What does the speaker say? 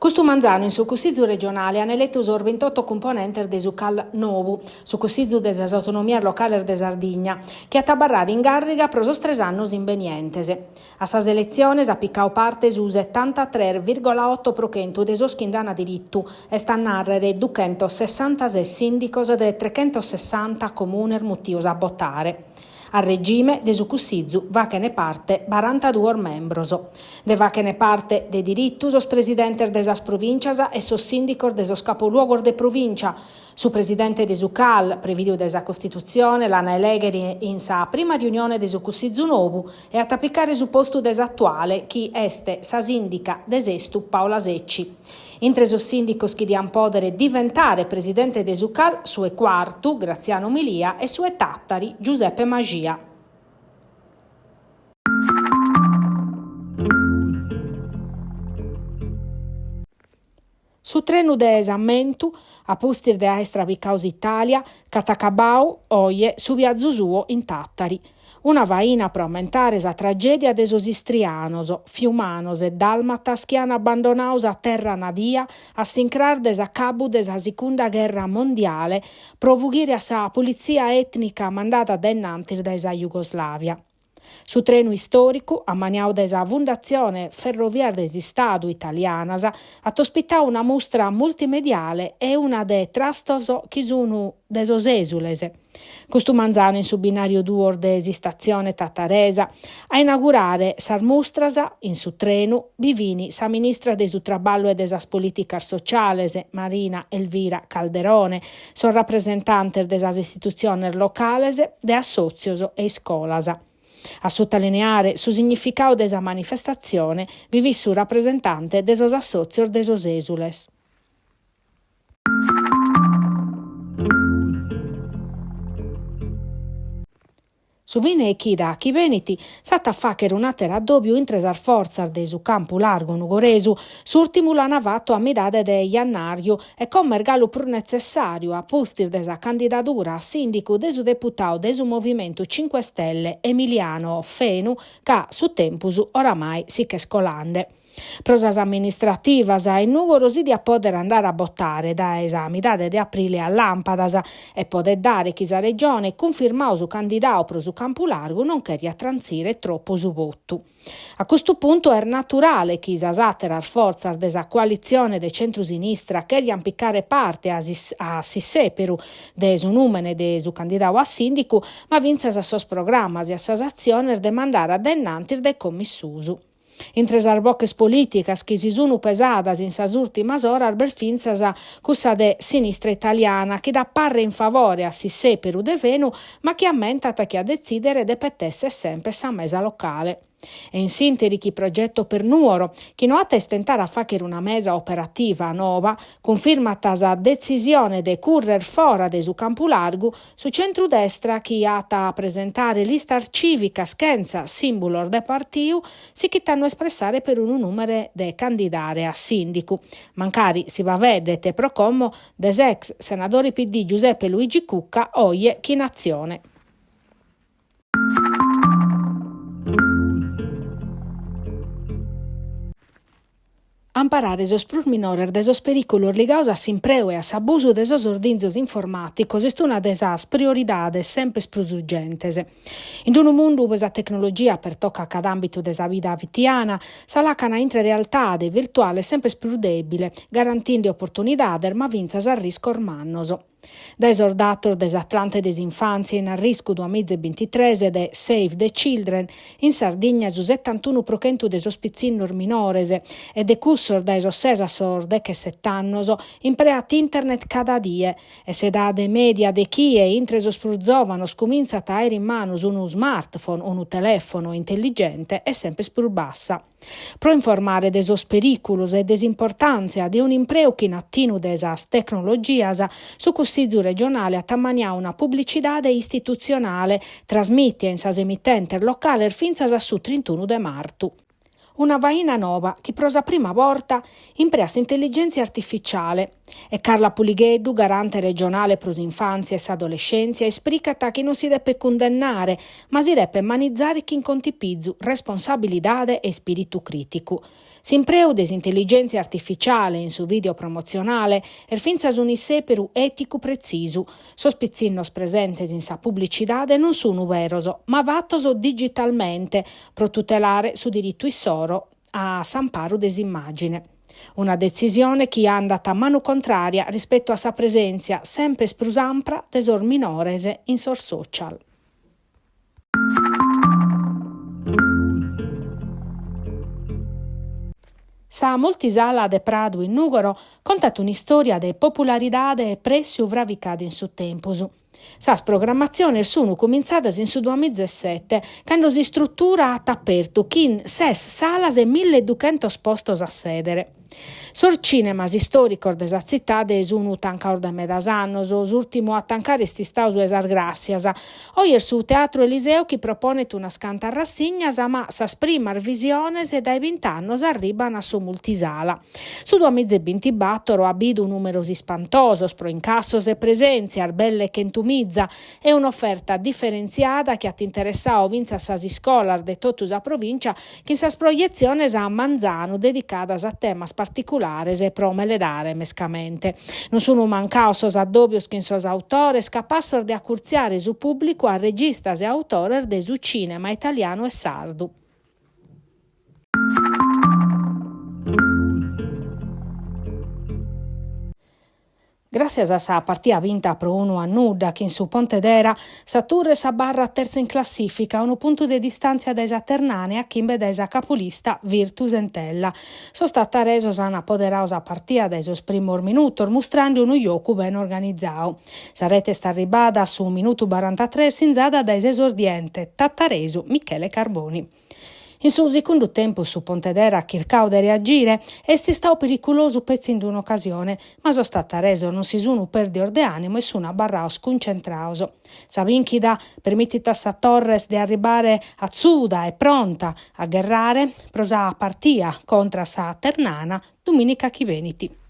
Custu manzanu in su Cussizu regionale an eletu sos bintotto cumponentes de su CAL nou, su Cussizu de sas Autonomias Locales de Sardigna, chi at a abarrare in gàrriga pro sos tres annos imbenientes. A sas eletziones at picadu parte su setantatres vìrgola oto pro chentu de sos chi nd'an diritu, est a nàrrere duchentosessantases sìndicos de trechentosessanta comunes mutios a botare. A regime de su Cussizu faghent parte barantaduos membros. Nde faghent parte de diritu sos presidentes de sas provìntzias e sos sìndicos de sos capoluogos de provìntzia. Su presidente de su CAL, previdiu dae sa Costitutzione, l'an a elèghere in sa prima riunione de su Cussizu nou e at a picare su postu de s'atuale chi est sa sìndica de Sestu Paola Secci. Intre sos sìndicos chi diant pòdere diventare presidente de su CAL, su 'e Cuartu, Graziano Milia, e su 'e Tàtari, Giuseppe Maxia. Su trenu de s'ammentu, a pustis de aer trabicadu s'Itàlia, ch'at acabadu oje su viazu suo in Tàtari. Una faina pro ammentare sa tragèdia de sos istrianos, fiumanos e dàlmatas chi an abbandonadu sa terra nadia a s'incras de s'acabu de sa Sicunda Gherra Mondiale pro fughire a sa pulitzia ètnica mandada dae innantis dae sa Jugoslàvia. Su trenu istòricu, ammaniadu dae sa Fundatzione Ferrovias de s'Istadu Italianas, at ospitadu una mustra multimediale e una de trastos chi sun de sos èsules. Custu manzanu in su binàriu duos de s'istatzione tataresa, a inaugurare sas mustras in su trenu bi fin sa ministra de su Traballu e de sas Polìticas Sociales, Marina Elvira Calderone, sos rapresentantes de sas istitutziones locales, de assòtzios e iscolas. A sutalineare su significadu de sa manifestatzione bi fit su rapresentante de sos assòtzios de sos èsules. Su fine 'e chida chi benit s'at a fàghere un'àteru addòbiu intre sas fortzas de su campu largu nugoresu, s'ùrtimu l'ant fatu a midade de jannàriu e como est galu prus netzessàriu a pustis de sa candidadura a sìndicu de su deputadu de su Movimentu Cinque Stelle Emiliano Fenu ca su tempus oramai si ch'est colande. Pro sas amministrativas in Nùgoro si diat pòdere andare a botare dae sa midade de aprile a làmpadas e podet dare chi sa Regione, cunfirmadu su candidadu pro su campu largu, non cheriat trantzire tropu su votu. A custu puntu est naturale chi sas àteras fortzas de sa coalitzione de centru-sinistra cheriant picare parte a s'issèperu de su nùmene de su candidadu a sìndicu, ma fintzas a sos programmas e a sas atziones de mandare a dae innantis dae commissusu. Intre sas boches polìticas chi si sun pesadas in sas ùrtimas oras b'est fintzas cussa de Sinistra Italiana chi dat parre in favore a s'issèperu de Fenu ma chi ammentat chi a detzìdere depet èssere semper sa mesa locale. E in s'ìnteri chi Progetto per Nuoro, chi no at a istentare a fàghere una mesa operativa noba, cunfirmat sa detzisione de currer fora de su campu largu, Su centru-destra, chi at a presentare listas cìvicas chentza sìmbulos de partiu, sichit a no espressare perunu nùmene de candidare a sìndicu, mancari si faeddet pro como de s'ex senadore PD Giuseppe Luigi Cucca oje chin Atzione. Amparare sos prus minores dae sos perìculos ligados a s'impreu e a s'abusu de sos ordinzos informàticos est una de sas prioridades semper prus urgentes. In unu mundu ue sa tecnologia pertocat cada àmbitu de sa vida fitiana, sa làcana intre realtade e virtuale est semper prus dèbile, garantinde oportunidades ma fintzas arriscos mannos. Dae sos datos de s'Atlante de s'Infàntzia in arriscu duamiza e bintitres de Save the Children, in Sardigna su setantunu pro chentu de sos pitzinnos minores e de cussos dae sos ses a sos dechesete annos impreat internet cada die e s'edade mèdia de chie intre sos prus zòvanos cumintzat a àere in manos unu smartphone, unu telèfono intelligente, est semper prus bassa. Pro informare de sos perìculos e de s'importàntzia de un'impreu chin atinu de sas tecnologias, su Cussizu regionale at ammaniadu una publicidade istitutzionale trasmìtia in sas emitentes locales fintzas a su trintunu de martu. Una faina noba chi pro sa prima borta impreat s'intelligèntzia artificiale. E Carla Puligheddu, garante regionale pro s'infàntzia e s'adolescèntzia, ispricat chi non si depet cundennare, ma si depet manizare chin contipizu, responsabilidade e ispìritu crìticu. S'impreu de s'intelligèntzia artificiale in su vìdeo promotzionale est fintzas un'issèperu èticu pretzisu. Sos pitzinnos presentes in sa publicidade non sunt beros, ma fatos digitalmente, pro tutelare su diritu issoro a s'amparu de s'immàgine. Una detzisione chi andat a manu contrària rispetu a sa presèntzia semper prus ampra de sos minores in sos social. Sa multisala de Pradu in Nùgoro contat un'istòria de popularidade e prèssiu fravicada in su tempus. Sas programmatziones sunt cumintzadas in su duamizasete, cando s'istrutura at apertu chin ses salas e milleduchentos postos a sèdere. Sos cìnemas istòricos de sa tzitade sunt tancados dae medas annos, s'ùrtimu a tancare est istadu su 'e sas Gràssias. Oje est su Teatru Eliseu chi proponet unas cantas rassignas, ma sas primas visiones dae bint'annos arriban a su multisala. Su duamizebintibatoro at bidu nùmeros ispantosos pro incassos e presèntzias, belle chentumiza, e un'oferta diferentziada chi at interessadu fintzas sas iscolas de totu sa provìncia chin sas proietziones a manzanu dedicadas a temas particulares pro meledare mescamente. Non sun mancados sos addòbios chin sos autores capassos de acurtziare su pùblicu a registas e autores de su cìnema italianu e sardu. Gràssias a sa partia binta pro unu a nudda chin su Pontedera, sa Turres abarrat tertza in classìfica, a unu puntu de distàntzia dae sa Ternana e a chimbe dae sa capulista Virtus Entella. Sos tataresos an apoderadu sa partia dae sos primos minutos, mustrande unu jocu bene organizadu. Sa rete est arribada a su minutu barantatres sinzada dae s'esordiente tataresu Michele Carboni. In su segundu tempus su Pontedera at chircadu de reagire e est istadu periculosu petzi in un'ocasione, ma sos tataresos non si sunt pèrdios de ànimu e sunt abarrados cuncentrados. Sa bìnchida permitit a sa Torres de arribare atzuda e pronta a gherrare pro sa partia contra sa Ternana dumìnica chi benit.